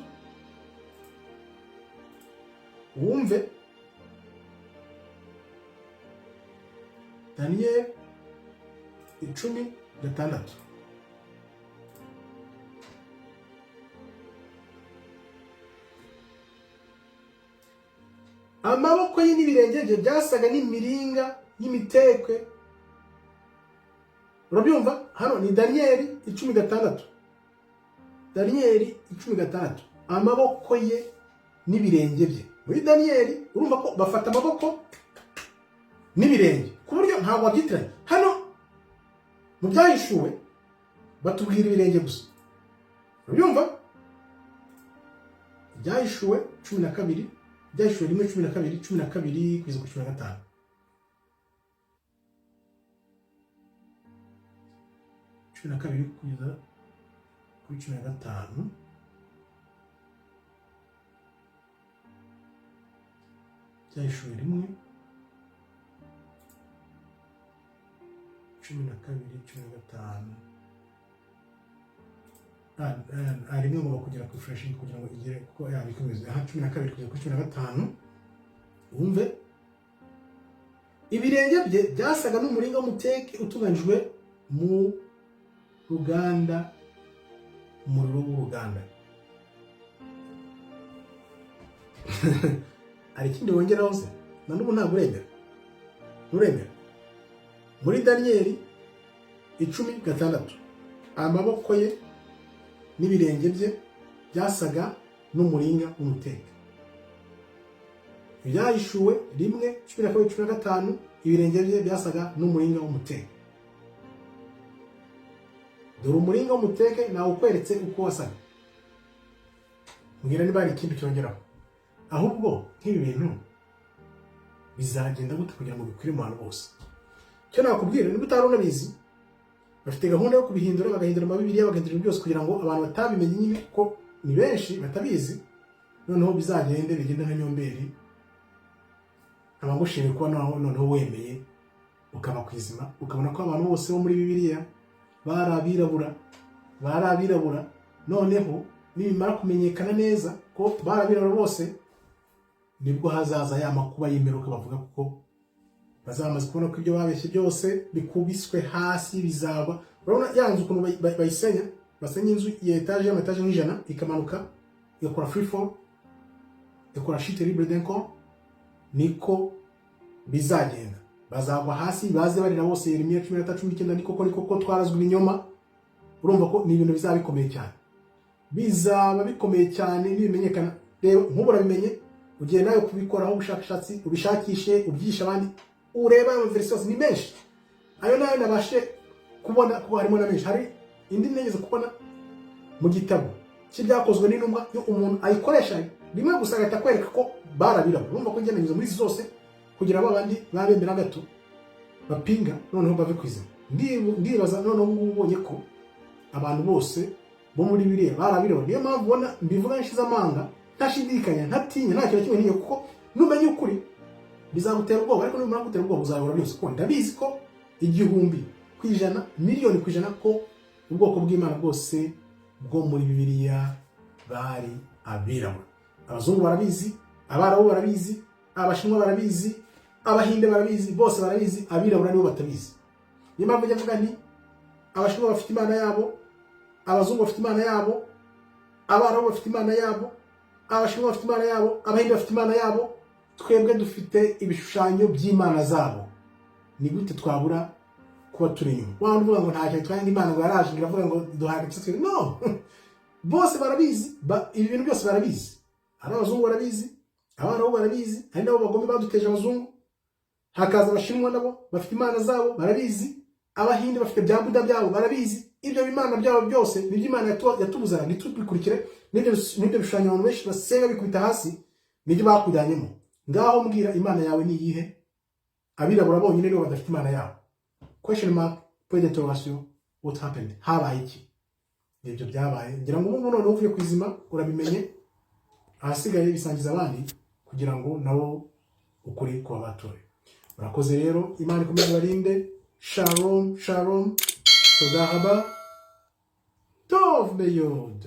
wumve. Daniyeli 10:6. Amaboko ye n'ibirenge bye byasaga n'imiringa y'imitekwe. Urabyumva, hano ni Daniyeli 10:6. Daniyeli 10:6, amaboko ye n'ibirenge bye. Muri Daniyeli urumva ko bafata amaboko n'ibirenge ku buryo ntabwo wabyitiranya. Hano mu Byahishuwe batubwira ibirenge gusa. Urabyumva, Ibyahishuwe 12, Ibyahishuwe 1:12, 12 kugeza kuri 15. 12 kugeza kuri 15. Ibyahishuwe 1:12, 15. Rimwe ngomba kugera kuri refreshing kugira ngo igere kuko yaba ikomeze. Aha 12 kugeza kuri 15, wumve: ibirenge bye byasaga n'umuringa w'umuteke utunganijwe mu ruganda, umuriro w'uruganda. Hari ikindi wongeraho se? Na n'ubu ntabwo uremera, nturemera. Muri Daniyeli 10:6, amaboko ye n'ibirenge bye byasaga n'umuringa w'umuteka. Ibyahishuwe 1:12, 15, ibirenge bye byasaga n'umuringa w'umuteke. Dore umuringa w'umuteke nawukweretse uko wasaga. Mbwira niba hari ikindi cyongeraho. Ahubwo nk'ibi bintu bizagenda gute kugira ngo bikwire mu bantu bose? Icyo nakubwira, niba utari unabizi, bafite gahunda yo kubihindura, bagahindura amabibiriya, bagahindura ibintu byose kugira ngo abantu batabimenye nyine, ko ni benshi batabizi, noneho bizagende bigende nka nyomberi. Nkaba ngushimiye kuba noneho wemeye ukaba ku izima, ukabona ko abantu bose bo muri Bibiliya bari abirabura, bari abirabura. Noneho nibimara kumenyekana neza ko bari abirabura bose, nibwo hazaza ya makuba y'imperuka bavuga, kuko bazamaze kubona ko ibyo babeshye byose bikubiswe hasi, bizagwa. Urabona ya nzu ukuntu bayisenya, basenya inzu ya etaje, y'amataje nk'ijana, ikamanuka igakora free fall, igakora chute libre d'un corps. Niko bizagenda, bazagwa hasi baze barira bose. Yeremiya 13:19: "Ni koko, ni koko, twarazwe ibinyoma." Urumva ko ni ibintu bizaba bikomeye cyane, bizaba bikomeye cyane nibimenyekana. Reba nk'ubu urabimenye, ugiye nawe kubikoraho ubushakashatsi, ubishakishe, ubyigishe abandi, urebe ayo maverisi yose. Ni menshi ayo nayo nabashe kubona, kuko harimo na menshi. Hari indi nigeze kubona mu gitabo cy'Ibyakozwe n'Intumwa, iyo umuntu ayikoresha rimwe gusa agahita akwereka ko barabirabura. Urumva ko ngenda nyuze muri izi zose kugira ngo abandi babemera gato bapinga noneho bave ku izima. Ndibaza noneho ubu ngubu ubonye ko abantu bose bo muri biriya barabirabura. Niyo mpamvu ubona mbivuga nshize amanga, ntashidikanya, ntatinya, nta kintu na kimwe ntinya, kuko numenya ukuri bizagutera ubwoba. Ariko nibimara kugutera ubwoba uzabura byose, kuko ndabizi ko 1000%, 1,000,000% ko ubwoko bw'Imana bwose bwo muri Bibiliya bari abirabura. Abazungu barabizi, Abarabu barabizi, Abashinwa barabizi. Abahinde barabizi, bose barabizi, abirabura nibo batabizi. Niyo mpamvu njya mvuga nti Abashinwa bafite imana yabo, abazungu bafite imana yabo, Abarabu bafite imana yabo, Abashinwa bafite imana yabo, Abahinde bafite imana yabo. Twebwe dufite ibishushanyo by'imana zabo. Ni gute twabura kuba turi inyuma? Waba uvuga ngo ntacyo bitwaye, ngo Imana ngo yaraje, ngo iravuga ngo duhaye agakiza twe. No, bose barabizi, ibi bintu byose barabizi. Ari abazungu barabizi, Abarabu barabizi, ari nabo bagome baduteje abazungu. Hakaza Abashinwa, nabo bafite imana zabo, barabizi. Abahinde bafite bya Buda byabo, barabizi. Ibyo bimana byabo byose nibyo Imana yatubuzaga ntitubikurikire. N'ibyo bishushanyo abantu benshi basenga bikubita hasi, nibyo bakujyanyemo. Ngaho mbwira, imana yawe ni iyihe? Abirabura bonyine nibo badafite imana yabo? Question mark, point d'interrogation. What happened? Habaye iki? Nibyo byabaye. Ngira ngo ubu noneho uvuye ku izima, urabimenye. Ahasigaye bisangiza abandi kugira ngo nabo ukuri kuba batore. Murakoze rero, Imana ikomeze ibarinde. Shalom, shalom, toda raba, tov meyod.